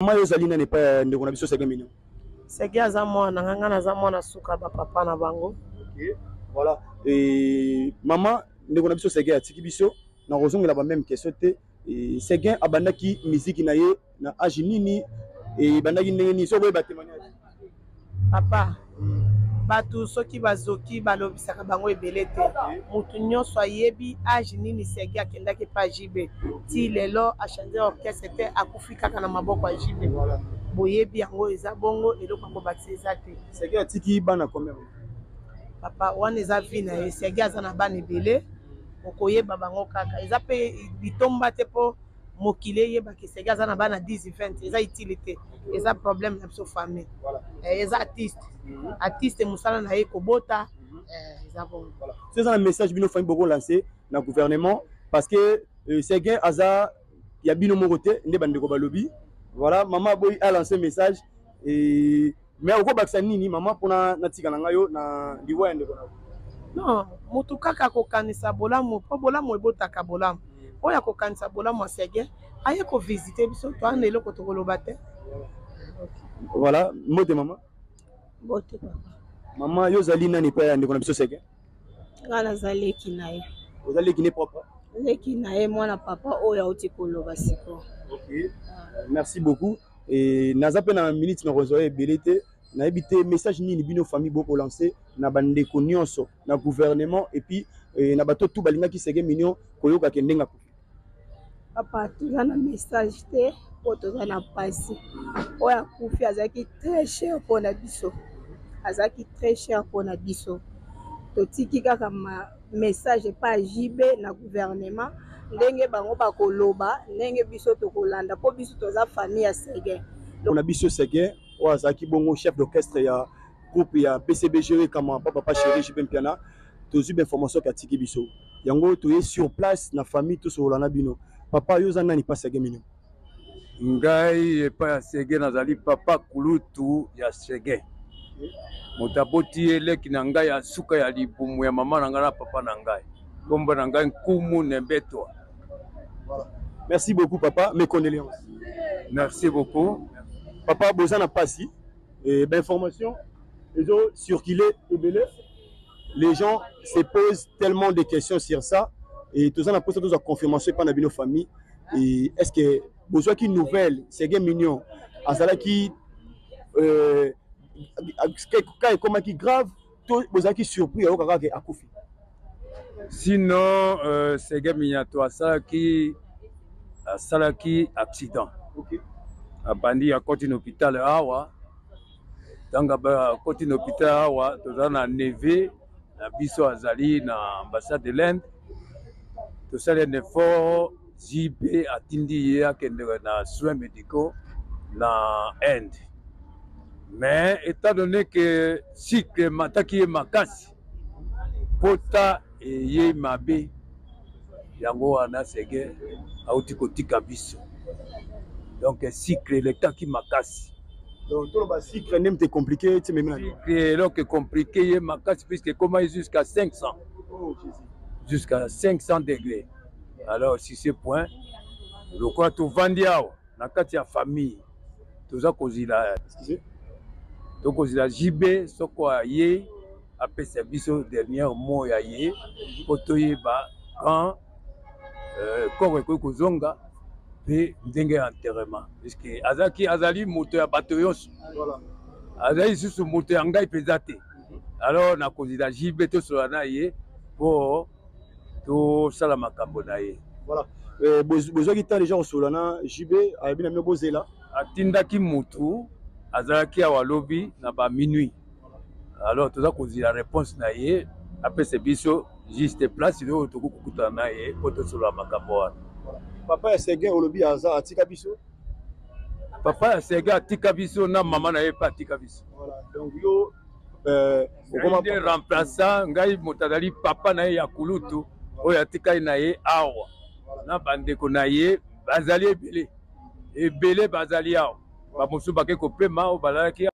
Mama, yo ozali nani epai ya ndeko na biso Seguin Mignon? Seguin aza mwana nga, nga naza mwana suka ba papa na bango. Okay. Voilà. Et mama, ndeko na biso Seguin atiki biso na kozongela ba même question te. Et Seguin abandaki musique na ye na age nini et ebandaki ndenge nini? Soki oyeba témoignage. Papa, bato soki bazoki balobisaka bango ebele te. Motu nyonso ayebi age nini Seguin akendaki epa JB. Ti lelo achange orchestre te, akufi kaka na maboko ya JB. Boyebi yango, eza bongo, eloko ya kobakisa eza te. Seguin atiki bana combien? Papa, wana eza vie na ye. Seguin aza na bana ebele, okoyeba bango kaka. Eza mpe litomba te mpo mokili eyebaki Seguin aza na bana 10, 20, eza utile te, eza problème na biso famille. Eza artiste, artiste mosala na ye kobota, eza bongo. Voilà. So eza na message bino famille boko lancer na gouvernement, parce que Seguin aza ya bino moko te nde bandeko balobi. Voilà, mama aboyi a lancer message et mais okobakisa nini, mama, mpona natika na ngai yo na liwa ya ndeko na yo? Non, motu kaka akokanisa bolamu, mpo bolamu ebotaka bolamu. Oyo akokanisa bolamu ya Seguin aye kovisite biso, toana eloko tokoloba te. Voilà, mbote mama. Mbote papa. Mama, yo ozali nani epai ya ndeko na biso Seguin? Nga naza leki na ye. Oza leki ne propre? Leki na ye, mwana papa oyo auti koloba sikoyo. Ok, merci beaucoup. Et naza mpe na minute na kozwa ebele te. Nayebi te message nini bino famille bokolance na bandeko nyonso, na gouvernement et puis na bato tu balingaki Seguin Mignon koyoka ke ndenge akufi. Papa, toza na message te mpo toza na mpasi. Oyo akufi azalaki très cher mpona biso, azalaki très cher mpona biso. Totiki kaka ma message epa JB na gouvernement, ndenge bango bakoloba, ndenge biso tokolanda, mpo biso toza famille ya Seguin. Mpona biso Seguin oyo azalaki bongo chef d'orchestre ya groupe ya BCBG kama papa chéri JB Mpiana, tozwi bainformation ke atiki biso. Yango toye sur place na famille, tosolola na bino. Papa, yo oza nani pa Seguin Mignon? Ngai epai ya Seguin nazali papa kulutu ya Seguin, moto aboti ye, leki na ngai ya suka ya libumu ya mama na ngai na papa na ngai. Nkombo na ngai Nkumu Nembetwa. Voilà. Merci beaucoup papa, mes condoléances. Merci beaucoup. Papa, boza na pasi et bainformation ezo circuler ebele, les gens se posent tellement de questions sur ça et toza na posa tozwa confirmation epai na bino famille. Et est ce que bozwaki nouvelle Seguin Mignon azalaki ka ekomaki grave to bozalaki surpris ayoka kaka ke akufi? Sinon Seguin Mignon asalaki accident. Abandi akoti na hôpital awa. Ntango akoti na hôpital awa, toza na neveu na biso azali na ambassade de l'Inde. Tosali un effort, JB atindi ye akende na soins médicaux na Inde, mais étant donné que cycle emataki ye makasi, pota eye mabe, yango wana Seguin auti kotika biso. Donc cycle elekaki makasi. Donc toloba cycle nde mte compliqué ti memi na Cycle eloko compliqué ye makasi, puisque ekomaki jusqu'à 500. Oh, Jésus. Jusqu'à 500 degrés. Alors sur ce point, lokola tovandi awa na kati ya famille, toza kozila, tokozila JB soko aye apesa biso dernière mot ya ye, mpo toyeba quand corps ekoki kozonga mpe ndenge ya enterrement, puisque azalaki, azali moto ya bato nyonso, azali lisusu moto ya ngai mpenza te. Alors nakozila JB, tosolola na ye mpo tosala makambo na ye. Voilà. Bozwaki temps déjà kosolola na JB? Ayebi na bino bozela? Atindaki mutu, azalaki awa lobi na ba minuit. Alors toza kozila réponse na ye, apesa biso juste place oyo tokoki kokutana na ye mpo tosolola makambo wana. Papa ya Seguin, olobi aza atika biso? Papa ya Seguin atika biso na mama na ye mpe atika biso. Voilà. Donc yo okoma nde remplaçant. Ngai moto azali papa na ye ya kulutu oyo atikali na ye awa, na bandeko na ye bazali ebele ebele, bazali awa, bamosusu bake kopema oyo balalaki.